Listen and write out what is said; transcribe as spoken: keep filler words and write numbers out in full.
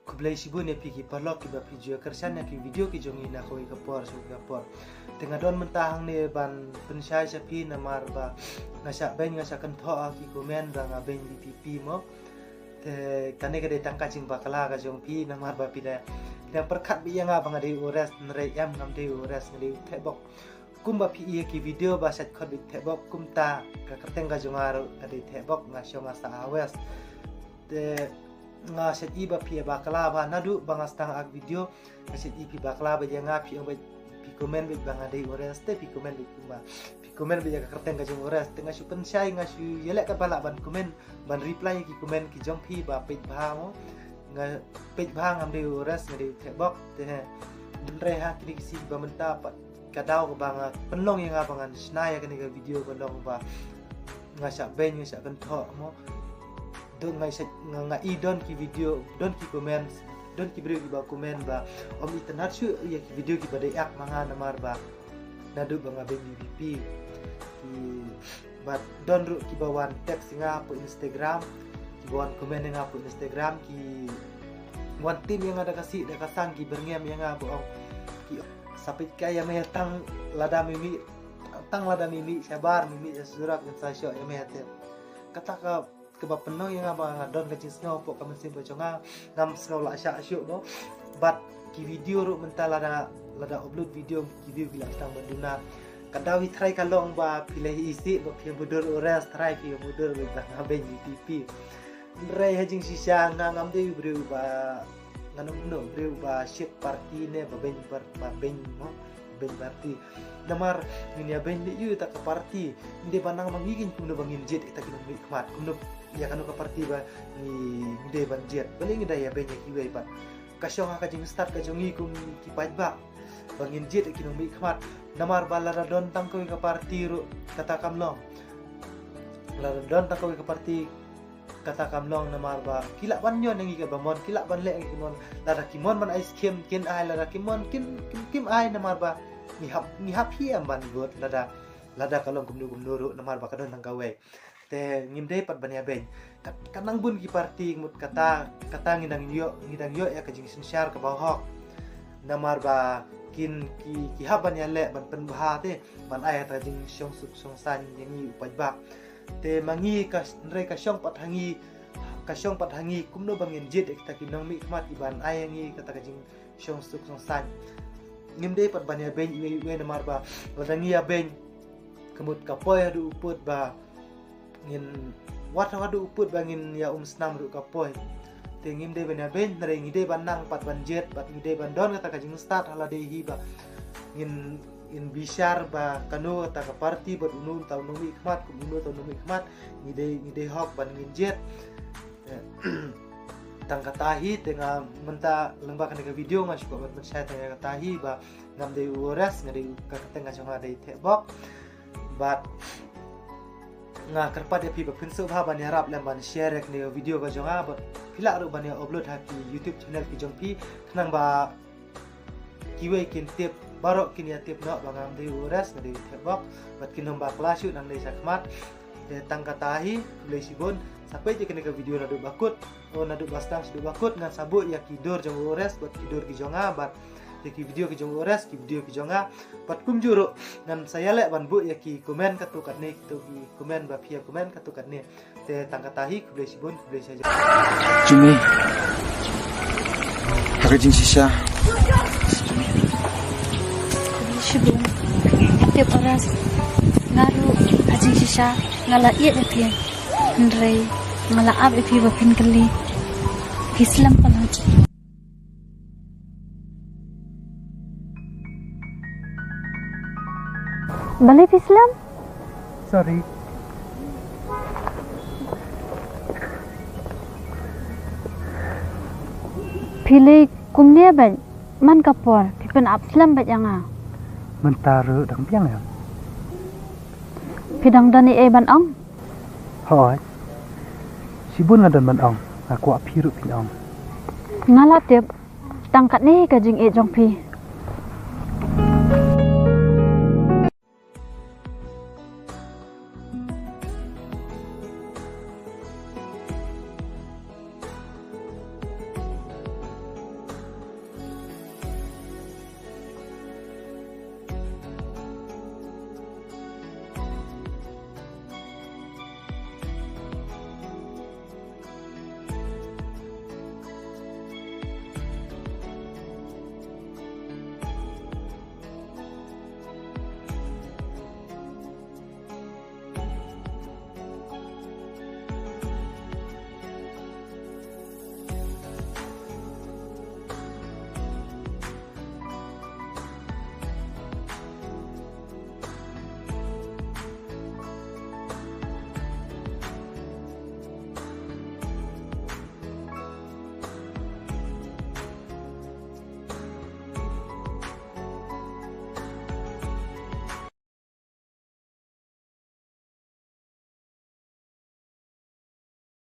Khublei shibun ïa phi ki paralok kiba phi ju ïa kyrshan ïa ki video ki jong ngi na kawei ka por sha kawei ka por. Te nga don mynta hangne ban pynshai sha phi namar ba nga shah beiñ nga shah kynthoh ha ki comment ba nga beiñ VPP mo. Te kane ka dei tang ka jingbakla ka jong phi namar ba phi dang pyrkhat beit ïa nga ba nga dei u Ores, hynrei em, ngam dei u Ores, nga dei u Thehbok. Kumba phi i ha ki video ba shait khot beit Thehbok, kumta ka kyrteng ka jong nga ruh ka dei Thehbok, nga shong nga sah ha West. Te nga shait i ba phi ïa bakla ba naduh ba nga sdang ïa ka video, nga shait i phi bakla beit ïa nga, phi ong beit, phi comment beit ba nga dei u Ores, te phi comment beit kumba phi comment beit ïa ka kyrteng ka jong u Ores. Te nga shu pynshai, nga shu ïaleh katba lah ban comment, ban reply ïa ki comment ki jong phi ba peit bha mo. Nga peit bha, ngam dei u Ores, nga dei u Thehbok. Te hynrei ha kine ki sngi ba mynta pat ka daw kaba nga pynlong ïa nga ba ngan shna ïa kane ka video ka long ba nga shah beiñ nga shah kynthoh mo. Don nga shah, nga, nga i don ki video, don ki comment, don ki briew kiba comment ba ym itynnad shuh ïa ki video kiba dei act ma nga namar ba naduh ba nga beiñ VPP. Ki, bad don ruh kiba wan text ïa nga hapoh Instagram, kiba wan comment ïa nga hapoh Instagram, ki wan tim ïa nga da ka sih da ka sang, ki byrngem ïa nga ba ong, ki sa peit kai ïa me tang lada me mih, tang lada me mih shabar, me mih sha surok, ngin sa shoh ïa me te. Kata ka kaba pynlong ïa nga ba nga don ka jingsngew hapoh ka mynsiem ka jong nga, ngam sngew lah shah shuh mo. Bad ki video ruh mynta lada, lada upload video ki view ki lah sdang ban duna. Ka daw hi tharai ka long ba phi la hi isih ba phi ïa mudui u Ores, tharai phi ïa mudui beit ba nga beiñ VPP. Hynrei ha jingshisha nga ngam dei u briew ba, ngan ong kumno, briew ba shit party ne ba beiñ par-, ba beiñ mo, beiñ party. Namar ngin ïa beiñ beit ïa kata ka party, ngim dei ban nang ba ngi keiñ kumno ba ngin jied ïa kita ki nongmihkhmat, kumno ïa kano ka party ba ngi, ngi dei ban jied. Balei ngi dei ïa beiñ ïa kiwei pat? Ka shong ha ka jingstad ka jong ngi kum ki paidbah ba ngin jied ïa ki nongmihkhmat. Namar ba lada don tang kawei ka party ruh kata kam long. Lada don tang kawei ka party kata kam long namar ba ki lah ban ñion ïa ngi kaba mon, ki lah ban leh ïa ngi ki mon. Lada ki mon ban ai skhem kin ai, lada ki mon kin, kin, kim ai namar ba ngi hap, ngi hap hi em ban vote lada, lada ka long kumno kumno ruh namar ba ka don tang kawei. Te ngim dei pat ban ïa beiñ. Kat, kat nang bun ki party, mut kata, kata ngi dang ïoh, ngi dang ïoh ïa ka jingsynshar kaba hok. Namar ba kin ki, ki hap ban ïaleh ban pynbha te, ban ai kata ka jingshong suk shong saiñ ïa ngi u paidbah. Te ma ngi ka, hynrei ka shong pat ha ngi, ka shong pat ha ngi kumno ba ngin jied ïa kita ki nongmihkhmat kiban ai ïa ngi kata ka jingshong suk shong saiñ. Ngim dei pat ban ïa beiñ iwei iwei namar ba lada ngi ïa beiñ, ka mut ka poi haduh u pud ba ngin, wat haduh u pud ba ngin ïa um snam ruh ka poi. Te ngim dei ban ïa beiñ, hynrei ngi dei ban nang pat ban jied, bad ngi dei ban don kata ka jingstad ha lade hi ba ngin, ngin bishar ba kano kata ka party bad uno uta u nongmihkhmat, kum uno uta u nongmihkhmat, ngi dei, ngi dei hok ban ngin jied. Tang kata hi, te nga mynta lyngba kane ka video nga shu kwah ban pynshai tang ïa kata hi ba ngam dei u Ores, nga dei u, ka kyrteng ka jong nga dei Thehbok. Bad nga kyrpad ïa phi ba phin sngewbha ban ïarap lem ban share ïa kane ka video ka jong nga, bad phi lah ruh ban ïa upload ha ki YouTube channel ki jong phi, khnang ba kiwei kin tip, baroh kin ïa tip noh ba ngam dei u Ores, nga dei u Thehbok, bad kin ym bakla shuh nangne shakhmat. Te tang kata hi, khublei shibun, sa peit ïa kane ka video naduh ba kut, o naduh ba sdang shaduh ba kut, ngan sa buh ïa ki dur jong u Ores bad ki dur ki jong nga, bad ïa ki video ki jong u Ores, ki video ki jong nga. Bad kumjuh ruh ngan sa ïaleh ban buh ïa ki comment katto katne, kito ki comment ba phi ïa comment katto katne. Te tang kata hi, khublei shibun, khublei shibun. Jimmy. Ha ka jingshisha. Khublei shibun. Te Ores. Nga ruh ha jingshisha nga la ïeit ïa phi. Hynrei nga la ap ïa phi ba phin kylli. Phi slem palat. Balei phi slem? Sorry. Phi leh kumne bad man ka por phi pynap slem bad ïa nga. Mynta ruh dang biang ïa. Phi dang don ei ei ban ong? Hooid. Shibun nga don ban ong, nga kwah phi ruh phin ong. Nga la tip tang katne ka jingïeit jong phi.